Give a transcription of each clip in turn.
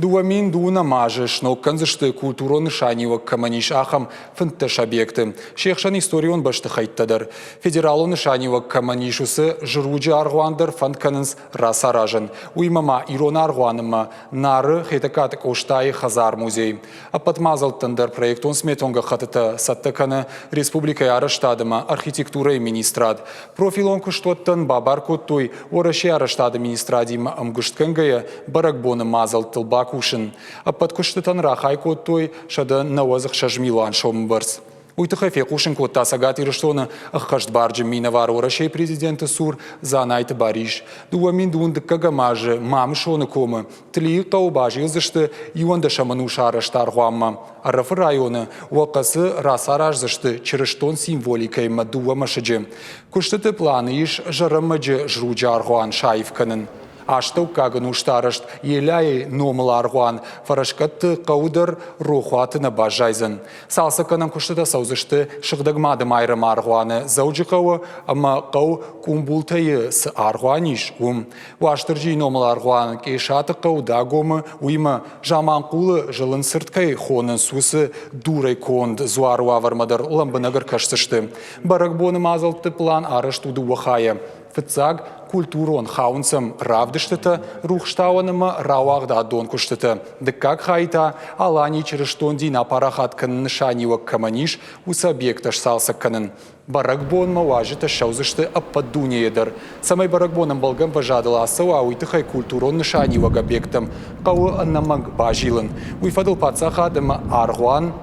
2000 азы сног кӕндзысты культурон нысаниуӕг кӕмӕн ис, ахӕм 15 объекты. Се хсӕн историон бӕстыхӕйттӕ дӕр. Федералон нысаниуӕг кӕмӕн ис, уыцы Зыруджы аргъуан дӕр фӕнд кӕнынц рацаразын. Уыимӕ ма ирон аргъуанымӕ Нары Хетӕгкаты Къостайы хӕдзар-музей. Ӕппӕт мадзӕлттӕн дӕр проектон-сметон гӕххӕттытӕ цӕттӕ кӕны республикӕйы арӕзтад ӕмӕ архитектурӕйы министрад. Профилон куыстуӕттӕн бабар кодтой Уӕрӕсейы арӕзтады министрадимӕ ӕмгуыстгӕнгӕйӕ бӕрӕгбоны мадзӕлттыл бакусын. Ӕппӕт куыстытӕн рахай кодтой 196 милуан сомы бӕрц. Уый тыххӕй фехъусын кодта Цӕгат Ирыстоны ӕххӕстбарджын минӕвар Уӕрӕсейы президенты цур Дзанайты Барис. 2000 дыккӕгӕм азы Мамысоны комы Тлийы хъӕуы базилдзысты 11-ӕм ӕнусы арӕзт аргъуанмӕ. Ӕрӕфы районы Уӕхъӕцы рацараздзысты чырыстон символикӕимӕ дыууӕ мӕсыджы. Куыстыты пъланы ис Зӕрӕмӕджы Зруджы аргъуан саив кӕнын. Астӕуккаг ӕнусты арӕзт Елӕйы номыл аргъуан Фӕрӕскъӕтты хъӕуы дӕр рохуаты нӕ баззайдзӕн. Цалцӕггӕнӕн куыстытӕ цӕудзысты Сыгъдӕг Мады Майрӕмы аргъуаны Дзӕуджыхъӕуы ӕмӕ хъӕу Къумбултӕйы цы аргъуан ис, уым. Уастырджийы номыл аргъуан Къесаты хъӕу Дагомы, уыимӕ Заманхъулы зылын цырт кӕй хонынц, уыцы дурӕй конд дзуары уавӕрмӕ дӕр лӕмбынӕг ӕркӕсдзысты. Бӕрӕгбоны мадзӕлтты пълан арӕзт у дыууӕ хайӕ. Фыццаг, культурон, хауынц ӕм равдыстытӕ, рухстауӕн ӕмӕ рауагъдадон куыстытӕ. Дыккаг хайы та Аланийы чырыстон дин апарахат кӕныны нысаниуӕг кӕмӕн ис, уыцы объекттӕ сцалцӕг кӕнын. Бӕрӕгбонмӕ уазджытӕ ссӕудзысты ӕппӕт дунейы дӕр. Цӕмӕй бӕрӕгбон ӕмбӕлгӕ ӕмвӕзадыл ацӕуа, уый тыххӕй культурон нысаниуӕг объекттӕм хъӕуы ӕнӕмӕнг базилын. Уый фӕдыл паддзахад ӕмӕ аргъуан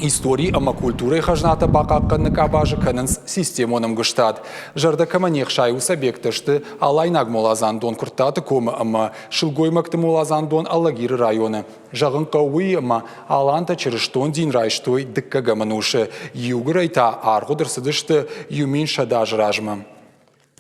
истори ӕмӕ культурӕйы хӕзнатӕ бахъахъхъӕныны къабазы кӕнынц системон ӕмгуыстад. Зӕрдӕ кӕмӕ не хсайы, уыцы объекттӕ сты Алайнаг моладзандон Куырттаты комы ӕмӕ сылгоймӕгты моладзандон Алагиры районы. Зӕгъын хъӕуы уый, ӕмӕ алантӕ чырыстон дин райстой дыккӕгӕм ӕнусы, иугуырӕй та аргъуыд ӕрцыдысты иу 1100 азы размӕ.